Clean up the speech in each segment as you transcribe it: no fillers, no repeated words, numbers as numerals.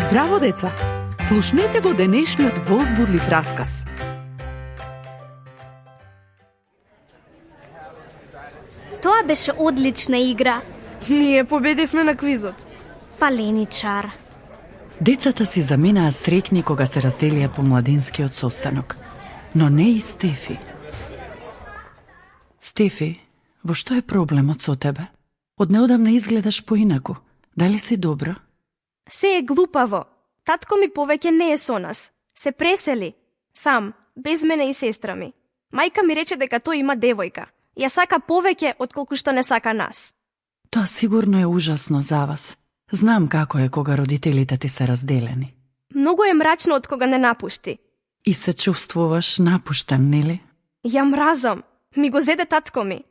Здраво, деца! Слушнете го денешниот возбудлив расказ. Тоа беше одлична игра. Ние победивме на квизот. Фаленичар. Децата си заминаа среќни кога се разделија по младинскиот состанок. Но не и Стефи. Стефи, во што е проблемот со тебе? Од неодамна изгледаш поинаку. Дали си добро? Се е глупаво. Татко ми повеќе не е со нас. Се пресели. Сам, без мене и сестра ми. Мајка ми рече дека тој има девојка. Ја сака повеќе отколку што не сака нас. Тоа сигурно е ужасно за вас. Знам како е кога родителите ти се разделени. Многу е мрачно од кога не напушти. И се чувствуваш напуштен, нели? Ја мразам. Ми го зеде татко ми.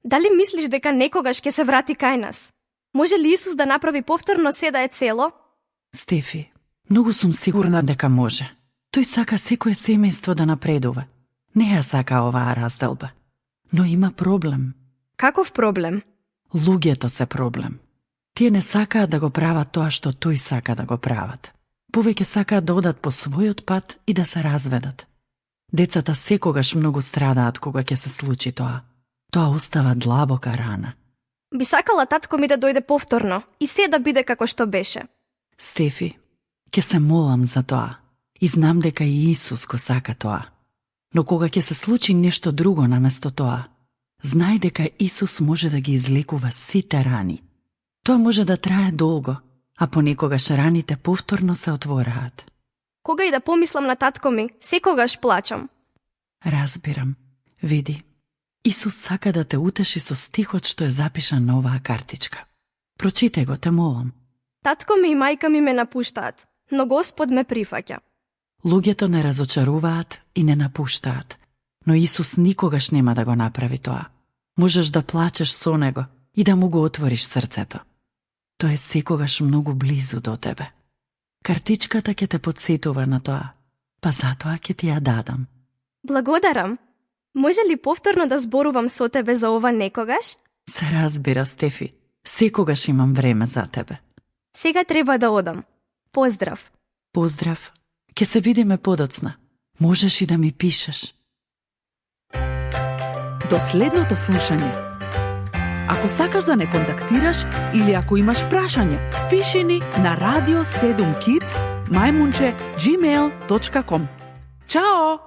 Дали мислиш дека некогаш ќе се врати кај нас? Може ли Исус да направи повторно се да е цело? Стефи, многу сум сигурна дека може. Тој сака секое семејство да напредува. Не ја сака оваа разделба. Но има проблем. Каков проблем? Луѓето се проблем. Тие не сакаат да го прават тоа што тој сака да го прават. Повеќе сакаат да одат по својот пат и да се разведат. Децата секогаш многу страдаат кога ќе се случи тоа. Тоа остава длабока рана. Би сакала татко ми да дојде повторно и се да биде како што беше. Стефи, ќе се молам за тоа. И знам дека и Исус го сака тоа. Но кога ќе се случи нешто друго наместо тоа, знај дека Исус може да ги излекува сите рани. Тоа може да трае долго, а понекогаш раните повторно се отвораат. Кога и да помислам на татко ми, секогаш плачам. Разбирам. Види, Исус сака да те утеши со стихот што е запишан на оваа картичка. Прочитај го, те молам. Татко ми и мајка ми ме напуштаат, но Господ ме прифаќа. Луѓето не разочаруваат и не напуштаат, но Исус никогаш нема да го направи тоа. Можеш да плачеш со Него и да му го отвориш срцето. Тој е секогаш многу близу до тебе. Картичката ќе те подсетува на тоа, па затоа ќе ти ја дадам. Благодарам. Може ли повторно да зборувам со тебе за ова некогаш? Се разбира, Стефи. Секогаш имам време за тебе. Сега треба да одам. Поздрав. Поздрав. Ке се видиме подоцна. Можеш и да ми пишеш. До следното слушање. Ако сакаш да не контактираш или ако имаш прашање, пиши ни на radio7kids@gmail.com. Чао!